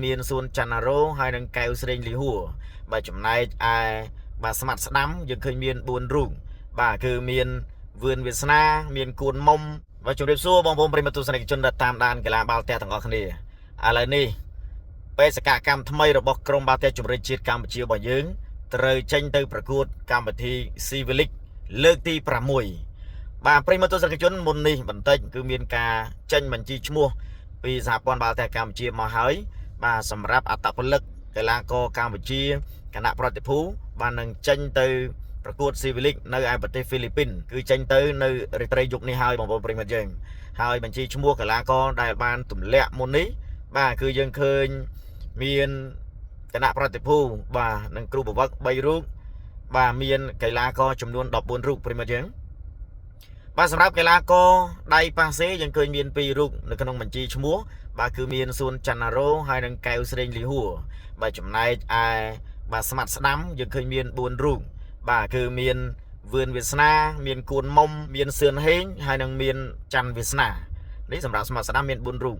មានសួនច័ន្ទណារ៉ូហើយនិងកែវស្រេងលីហួរបាទចំណែកឯបាទស្មាត់ស្ដាំយើងឃើញមាន4រូបបាទគឺមានវឿនវាសនាមានគួនមុំបាទជម្រាបសួរបងប្អូនប្រិយមិត្តទស្សនិកជនដែលតាមដានកីឡាបាល់ទះទាំងអស់គ្នាឥឡូវនេះបេសកកម្មថ្មីរបស់ក្រុមបាល់ទះជម្រើសជាតិកម្ពុជារបស់យើងត្រូវចេញទៅប្រកួតកម្មវិធី SEA V-League លើកទី6បាទប្រិយមិត្តទស្សនិកជនមុននេះបន្តិចគឺមានការចេញបញ្ជីឈ្មោះពីសហព័ន្ធបាល់ទះកម្ពុជាមកហើយបាទសម្រាប់អត្តពលិកកីឡាករកម្ពុជាគណៈប្រតិភូបាននឹងចេញទៅប្រកួត SEA V-League នៅឯប្រទេសហ្វីលីពីនគឺចេញទៅនៅរាត្រីយប់នេះហើយបងប្អូនប្រិយមិត្តយើងហើយបញ្ជីឈ្មោះកីឡាករដែលបានទម្លាក់មុននេះបាទគឺយើងឃើញមានគណៈប្រតិភូបាទនិងគ្រូប្រវឹក3រូបបាទមានកីឡាករចំនួន14រូបប្រិយមិត្តយើងបាទសម្រាប់កីឡាករដៃប៉ាសេយើងឃើញមាន2រូបនៅក្នុងបញ្ជីឈ្មោះបាទគឺមានសួនច័ន្ទណារ៉ូហើយនិងកែវស្រេងលីហួរបាទចំណែកឯបាទស្មាត់ស្ដាំយើងឃើញមាន4រូបបាទគឺមានវឿនវាសនាមានគួនមុំមានសឿនហេងហើយនិងមានច័ន្ទវាសនានេះសម្រាប់ស្មាត់ស្ដាំមាន4រូប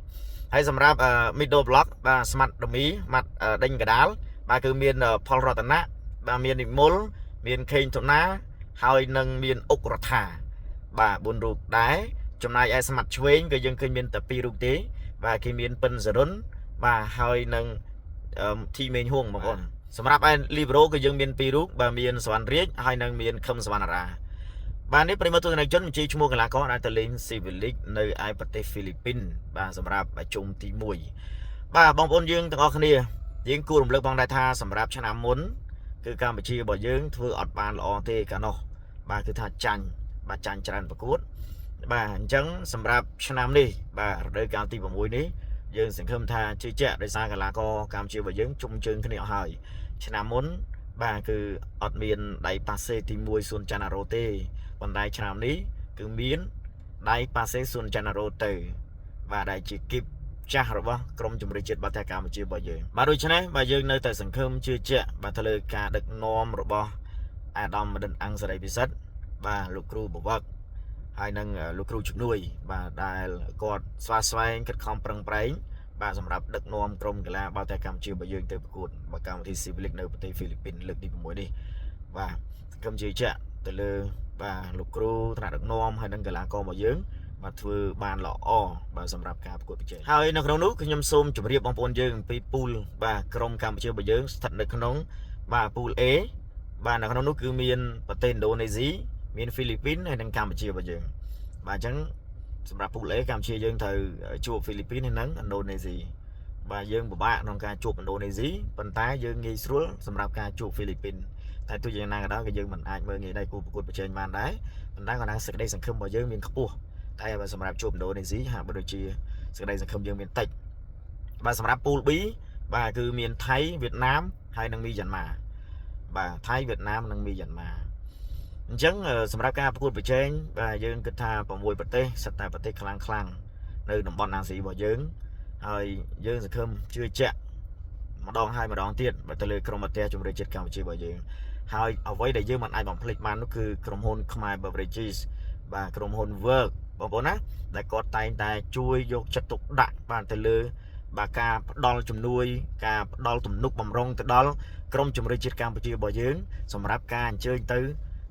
ហើយសម្រាប់ middle block បាទស្មាត់ដមីម៉ាត់ដេញកដាលបាទគឺមានផលរតនៈបាទមាននិមលមានខេងតុណាហើយនឹងមានអុករដ្ឋាបាទ4រូបដែរចំណែកឯស្មាត់ឆ្វេងក៏យើងឃើញមានតែ2រូបទេបាទគេមានពិនសរុនបាទហើយនឹងធីមេងហួងបងប្អូនសម្រាប់ឯ Libero ក៏យើងមាន2រូបបាទមានសវណ្ណរាជហើយនិងមានខឹមសវណ្ណរាបាទនេះប្រិយមិត្តទស្សនិកជនបញ្ជីឈ្មោះកីឡាករដែលទៅលេង SEA V-League នៅឯប្រទេសហ្វីលីពីនបាទសម្រាប់ជុំទី1បាទបងប្អូនយើងទាំងអស់គ្នាយើងគួររំលឹកផងដែរថាសម្រាប់ឆ្នាំមុនគឺកម្ពុជារបស់យើងធ្វើអត់បានល្អទេកាលនោះបាទគឺថាចាញ់បាទចាញ់ច្រើនប្រកួតបាទអញ្ចឹងសម្រាប់ឆ្នាំនេះបាទរដូវកាលទី6នេះយើងសង្ឃឹមថាជឿជាក់ដោយសារកីឡាករកម្ពុជារបស់យើងជុំជើងគ្នាអស់ហើយឆ្នាំមុនបាទគឺអត់មានដៃប៉ាសេទី1សួនច័ន្ទអារ៉ូទេប៉ុន្តែឆ្នាំនេះគឺមានដៃប៉ាសេសួនច័ន្ទអារ៉ូទៅបាទដែលជាគីបចាស់របស់ក្រុមជម្រើសជាតិបាល់ទះកម្ពុជារបស់យើងបាទដូច្នេះបាទយើងនៅតែសង្ឃឹមជឿជាក់បាទទៅលើការដឹកនាំរបស់អាដាមមដិនអង្គសេរីពិសិដ្ឋបាទលោកគ្រូបវឹកហើយនឹងលោកគ្រូជំនួយបាទដែលគាត់ស្វាស្វែងខិតខំប្រឹងប្រែងបាទសម្រាប់ដឹកនាំក្រុមកីឡាបាល់ទះកម្ពុជារបស់យើងទៅប្រកួតបាទកម្មវិធី SEA V-League នៅប្រទេសហ្វីលីពីនលើកទី6នេះបាទសង្ឃឹមជឿជាក់ទៅលើបាទលោកគ្រូថ្នាក់ដឹកនាំហើយនិងកីឡាកររបស់យើងបាទធ្វើបានល្អបាទសម្រាប់ការប្រកួតប្រជែងហើយនៅក្នុងនោះខ្ញុំសូមជម្រាបបងប្អូនយើងអំពីពូលបាទក្រុមកម្ពុជារបស់យើងស្ថិតនៅក្នុងបាទពូល A បាទនៅក្នុងនោះគឺមានប្រទេសឥណ្ឌូនេស៊ីមានហ្វីលីពីនហើយនិងកម្ពុជារបស់យើងបាទអញ្ចឹងសម្រាប់ពូល A កម្ពុជាយើងត្រូវជួបហ្វីលីពីនហើយនិងឥណ្ឌូនេស៊ីបាទយើងពិបាកក្នុងការជួបឥណ្ឌូនេស៊ីប៉ុន្តែយើងងាយស្រួលសម្រាប់ការជួបហ្វីលីពីនតែទោះយ៉ាងណាក៏ដោយក៏យើងមិនអាចមើលងាយដៃគូប្រកួតប្រជែងបានដែរប៉ុន្តែគាត់ថាសេចក្តីសង្ឃឹមរបស់យើងមានខ្ពស់តែបើសម្រាប់ជួបឥណ្ឌូនេស៊ីហាក់បីដូចជាសេចក្តីសង្ឃឹមយើងមានតិចបាទសម្រាប់ពូល B បាទគឺមានថៃវៀតណាមហើយនិងមីយ៉ាន់ម៉ាបាទថៃវៀតណាមនិងមីយ៉ាន់ម៉ាអញ្ចឹងសម្រាប់ការប្រកួតប្រជែងបាទយើងគិតថា6ប្រទេសសិតតែប្រទេសខ្លាំងខ្លាំងនៅតំបន់អាស៊ីរបស់យើងហើយយើងសង្ឃឹមជឿជាក់ម្ដងហើយម្ដងទៀតបើទៅលើក្រុមប្រទេសជម្រើសជាតិកម្ពុជារបស់យើងហើយអ្វីដែលយើងមិនអាចបំភ្លេចបាននោះគឺក្រុមហ៊ុនខ្មែរ Beverages បាទក្រុមហ៊ុន Work បងប្អូនណាដែលគាត់តែងតែជួយយកចិត្តទុកដាក់បាទទៅលើបាទការផ្ដល់ជំនួយការផ្ដល់ទំនុកបំរុងទៅដល់ក្រុមជម្រើសជាតិកម្ពុជារបស់យើងសម្រាប់ការអញ្ជើញទៅ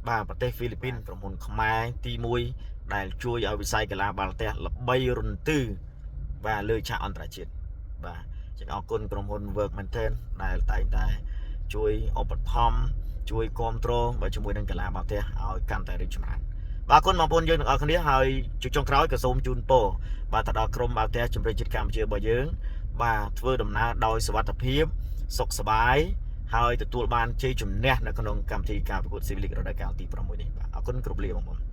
បាទប្រទេសហ្វីលីពីនក្រុមហ៊ុនខ្មែរទី1ដែលជួយឲ្យវិស័យកីឡាបាល់ទះល្បីរន្ទឺបាទលើឆាកអន្តរជាតិបាទចឹងអរគុណក្រុមហ៊ុន Work Maintain ដែលតែងតែជួយឧបត្ថម្ភជួយគ្រប់គ្រងបាទជាមួយនឹងកីឡាបាល់ទះឲ្យកាន់តែរីកចម្រើនបាទអរគុណបងប្អូនយើងទាំងអស់គ្នាហើយចុងក្រោយក៏សូមជូនពរបាទទៅដល់ក្រុមបាល់ទះជម្រើសជាតិកម្ពុជារបស់យើងបាទធ្វើដំណើរដោយសុវត្ថិភាពសុខសប្បាយហើយទទួលបានជ័យជំនះនៅក្នុងកម្មវិធីការប្រកួត SEA V-League រដូវកាលទី6នេះបាទអរគុណគ្រប់លាបងប្អូន។